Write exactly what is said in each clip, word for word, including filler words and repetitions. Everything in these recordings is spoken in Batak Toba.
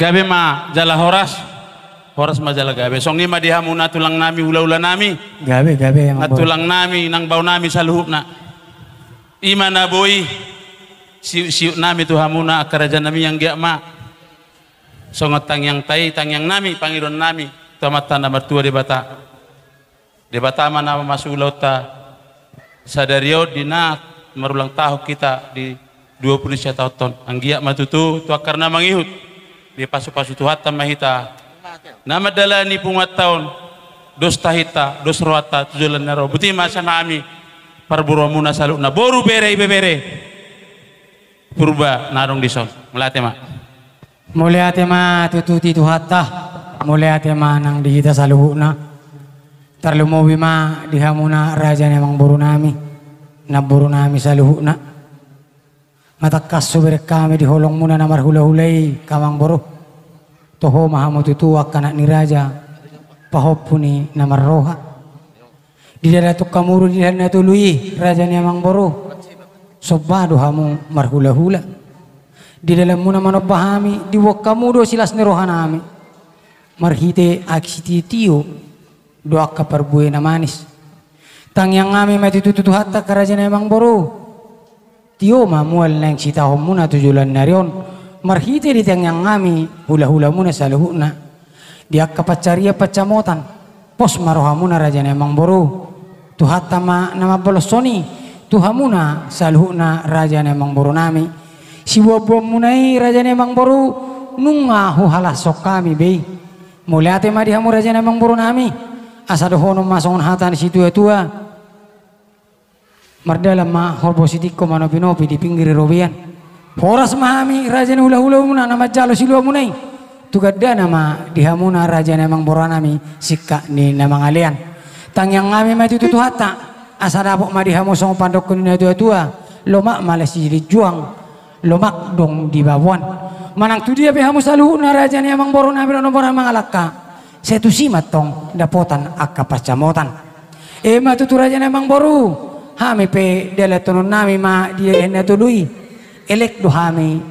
Gabe ma jala horas. Horas ma jala gabe. Songon i ma di hamuna tulang nami, hula-hula nami. Gabe, gabe, Amang Boru. Nantulang nami, nang bao nami saluhutna. I ma na boi siuk-siuk nami tu hamuna angka raja nami, anggiat ma songon tangiangta i, tangiang nami, pangidoan nami tu Amanta na martua Debata. Debata ma na mamasu ulaonta sadari on di na marulang tahun hita di dua pulu sia taon on. Anggiat ma tutu tu angka na mangihut dipasu-pasu Tuhanta ma hita na mandalani punguanta on, dos tahinta, dos rohanta tu joloan na ro. Boti ma sian hami parboruonmuna saluhutna, boru, bere, ibebere Purba na adong dison. Mauliate ma. Mauliate ma tutu di Tuhanta. Mauliate ma nang di hita saluhutna. Tarlumobi ma di hamuna raja ni amangboru nami, namboru nami saluhutna. Nga tangkas hubereng hami di holongmuna na marhula-hula i, Amang Boru. Toho ma hamu tutu angka anak ni raja, pahompu ni na marroha. Di dalan tungka muru di dalan na tolu i, raja ni amangboru, somba do hamu marhula-hula. Di dalanmuna manomba hami, diboan hamu do silas ni roha nami. Marhite aek sitio-tio do angka parbue na manis. Tangiang hami ma tutu tu Tuhanta, angka raja ni amangboru. Tio ma mual naeng sitaonmuna tu joloan ni ari on, marhite di tangiang hami hula-hulamuna saluhutna. Di angka pansarian pansamotan, pos ma rohamuna raja ni amangboru. Tuhanta ma na mambolongkon i tu hamuna saluhutna raja ni amangboru nami. Siboan-boanmuna i raja ni amangboru, nunga huhalashon hami be i. Mauliate ma di hamu raja ni amangboru nami. Asa dohonon ma songon hata ni situa-tua. Mardalan ma horbo sitingko, manopi-nopi di pinggir ni robean. Horas ma hami raja ni hula-hulamuna na manjalo siluamuna i. Tu gandana ma di hamuna raja ni amangboru nami singkat ni na mangalean. Tangiang hami ma tutu tu Tuhanta, asa dapot ma di hamu songon pandokkon ni na tua-tua, lomak ma las di linjuang, lomak do di baboan. Manang tu dia pe hamu saluhutna raja ni amangboru nami dohot namboru mangalangka, sai tusi ma antong dapotan angka pansamotan. I ma tutu raja ni amangboru, hami pe dalanhonon nami ma di dalan na tolu i. Elek do hami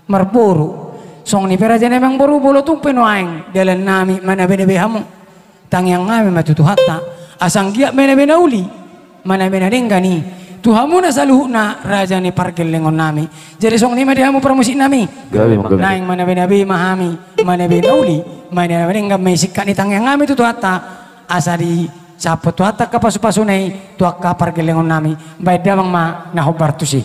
marboru. Songon i pe raja ni amangboru, molo tung pe nuaeng dalan nami manabe-nabe hamu, tangiang hami ma tu Tuhanta, asa anggiat manabe na uli, manabe na denggan i tu hamuna saluhutna raja ni pargellengon nami. Jadi songon i ma di hamu parmusik nami. Gabe, gabe. Naeng manabe-nabe ma hami, manabe na uli, manabe na denggan ma i, singkat ni tangiang hami tu Tuhanta, asa disampot Tuhanta angka pasu-pasuna i tu angka pargellengon nami. Baen damang ma na hombar tusi.